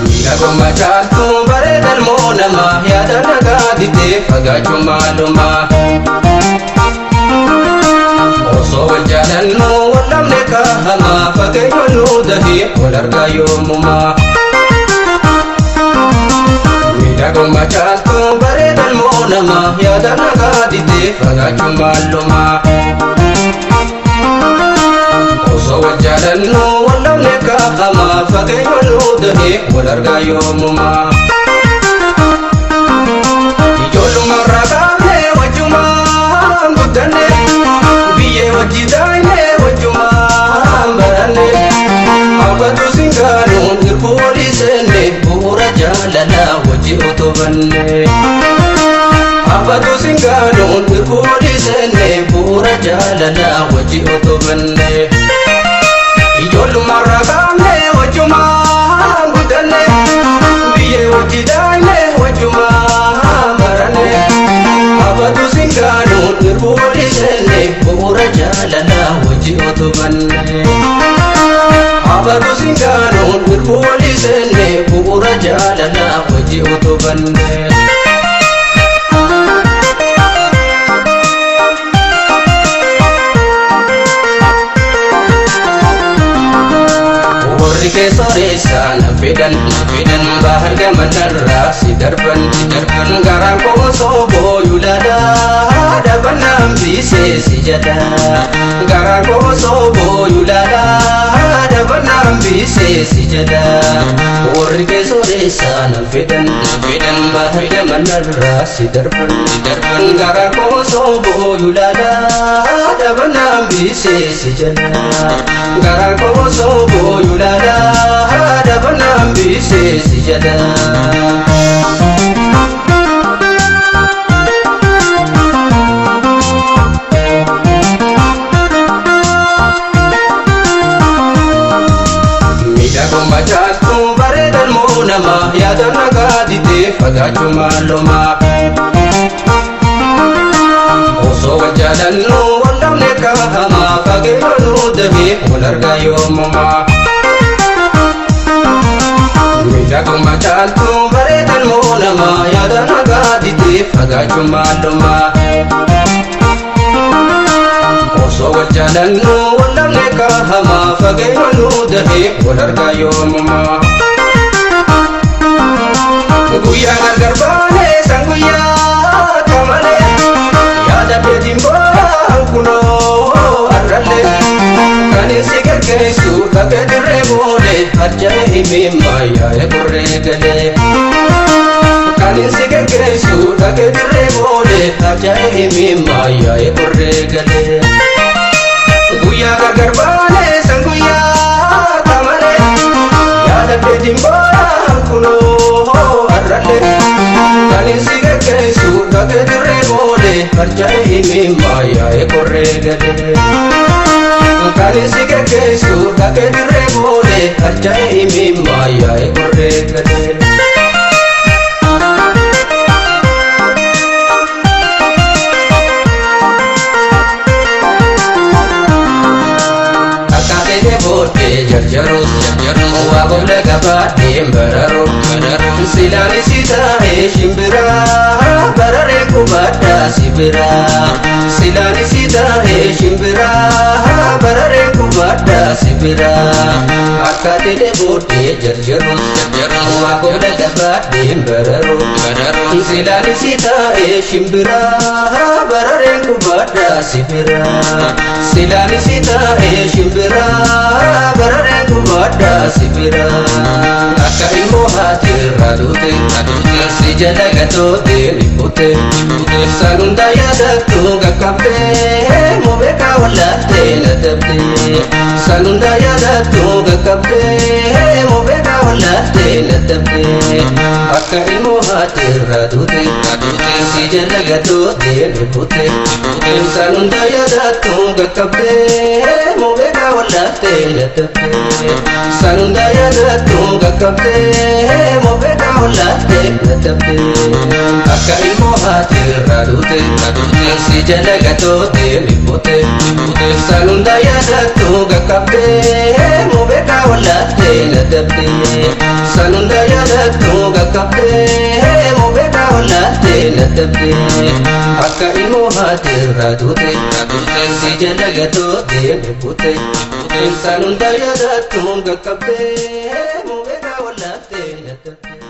Miidhaguma caaltuu bareedan moo namaa yaada nagaa didee fagaachuu maalumaa. Osoo wal jaalannuu wal dhabne kahamaa fageenya nuu dahee wal argaa yoomumaa. Miidhaguma caaltuu bareedan moo namaa yaada nagaa didee fagaachuu maalumaa. Osoo wal jaalannuu wal dhabne kahamaa fageenya nuu dahee wal argaa yoomumaa. Ijoollummaarraa kaafnee wajjumaan guddanne biyyee wajji daa'imee wajjumaan baranne hawwatu singaanuun hirkuu walii seenne bu'uura jaalalaa wajji utubanne. Hawwatu singaanuun hirkuu walii seenne bu'uura jaalalaa wajji utubanne. Ijoollummaarraa kaafnee wajjumaan guddanne biyyee wajji daa'imee wajjumaan baranne hawwatu singaanuun hirkuu walii seenne bu'uura jaalalaa wajji utubanne. Hawwatu singaanuun hirkuu walii seenne bu'uura jaalalaa wajji utubanne. Warri keessoreessaa na fedhan na fedhan bahar gamanarraa si darban si darban garaan koo osoo booyu laalaa dhabannaan biisee si jedha garaan koo osoo booyu laalaa dhabannaan biisee si jedha warri keessoreessaa na fedhan na fedhan bahar gamanarraa si darban si darban garaan koo osoo booyu laalaa dhabannaan biisee si jedha garaan koo osoo booyu laalaa dhabannaan biisee si jedha. Miidhaguma caaltuu bareedan moo namaa yaada nagaa didee fagaachuu maalumaa. Osoo wal jaalannuu wal dhabne kahamaa fageenya nuu dahee wal argaa yoomumaa. Miidhaguma caaltuu bareedan moo namaa yaada nagaa didee fagaachuu maalumaa. Osoo wal jaalannuu wal dhabne kahamaa fageenya nuu dahee wal argaa yoomumaa. Guyyaa gargar baanee san guyyaa kamalee yaada keetiin boo'an kunoo har'allee kan si geggeessu dhaqee dirree boolee harja'ee himimmaa yaa'ee qorree galee. Kan si geggeessu dhaqee dirree boolee harja'ee himimmaa yaa'ee qorree galee. Guyyaa gargar baanee san guyyaa kamalee yaada keetiin boo'an kunoo har'allee kan si geggeessu dhaqee dirree boolee harja'ee himimmaa yaa'ee qorree galee. Kan si geggeessu dhaqee dirree boolee harja'ee himimmaa yaa'ee qorree galee. Akkaatee booddee jarjarus jarjarus waa gola gabaadhee bararu bararu silaan si taa'ee shimbiraa bararee qubadhaa si biraa silaan si taa'ee shimbiraa bararee qubadhaa si biraa akkaatee booddee jarjarus jarjarus waa gola gabaadhee bararu bararu silaan si taa'ee shimbiraa bararee qubadhaa si biraa silaan si taa'ee shimbiraa bararee qubadhaa si biraa akka ilmoo haati irraa duute si jala gatoote ni kute san hunda yaadattu qaqqabdee mubeekaa wallaaftee na dabdee san hunda yaadattu qaqqabdee mubeekaa wallaaftee na dabdee. Akka ilmoo haati irraa duute si jala gatoo deeme buute. San hunda yaadattu qaqqabdee mubeekaa wallaaftee dadhabdee. San hunda yaadattu qaqqabdee mubeekaa wallaaftee dadhabdee. Akka ilmoo haati irraa duute si jala gatoo deeme buute. San hunda yaadattu qaqqabdee mubeekaa wallaaftee dadhabdee. San hunda yaadattu qaqqabdee mubeekaa wallaaftee dadhabdee. Akka ilmoo haati irraa duute si jala gatoo deeme buute. San hunda yaadattu qaqqabdee mubeekaa wallaaftee dadhabdee.